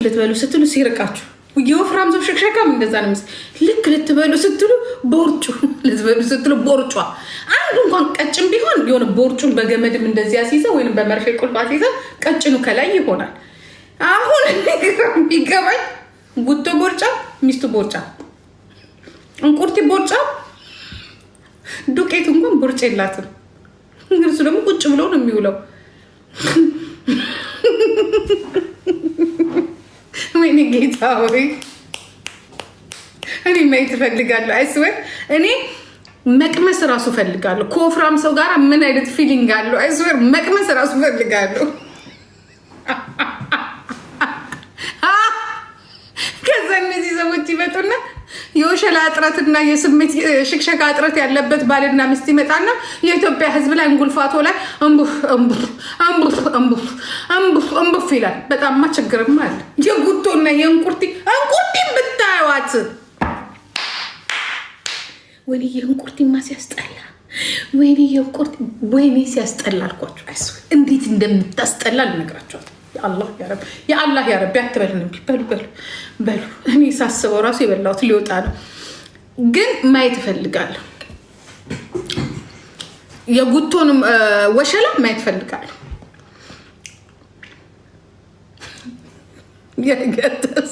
ልትበሉ ስትሉ ሲርቃችሁ የወፍራም ሰው ሽክሸካም እንደዛ ነው። ልክ ልትበሉ ስትሉ ቦርጩ፣ ልትበሉ ስትሉ ቦርጯ። አንዱ እንኳን ቀጭን ቢሆን የሆነ ቦርጩን በገመድም እንደዚህ አስይዘው ወይም በመርፌ ቁልፍ አስይዘው ቀጭኑ ከላይ ይሆናል። አሁን የሚገባኝ ጉቶ ቦርጫ፣ ሚስቱ ቦርጫ፣ እንቁርቲ ቦርጫ፣ ዱቄቱ እንኳን ቦርጭ የላትም። እሱ ደግሞ ቁጭ ብሎ ነው የሚውለው። ወይኔ ጌታ ወይ፣ እኔ ማየት እፈልጋለሁ። I swear እኔ መቅመስ እራሱ እፈልጋለሁ። ከወፍራም ሰው ጋር ምን አይነት feeling አለው? I swear መቅመስ እራሱ እፈልጋለሁ። ከዛ እነዚህ ሰዎች ይመጡና የወሸላ እጥረትና የስሜት ሽክሸካ እጥረት ያለበት ባልና ሚስት ይመጣና የኢትዮጵያ ሕዝብ ላይ እንጉልፋቶ ላይ እንቡፍ እንቡፍ እንቡፍ እንቡፍ እንቡፍ እንቡፍ ይላል። በጣምማ ችግርማ አለ። የጉቶና የእንቁርቲ፣ እንቁርቲን ብታዩዋት፣ ወይኔ የእንቁርቲማ ሲያስጠላ፣ ወይኔ የእንቁርቲ፣ ወይኔ ሲያስጠላ አልኳችሁ። እንዴት እንደምታስጠላ ልነግራቸዋል። የአላህ ያረብ፣ የአላህ ያረብ አትበልን። በሉ በሉ በሉ። እኔ ሳስበው ራሱ የበላሁት ሊወጣ ነው፣ ግን ማየት እፈልጋለሁ። የጉቶንም ወሸላ ማየት እፈልጋለሁ።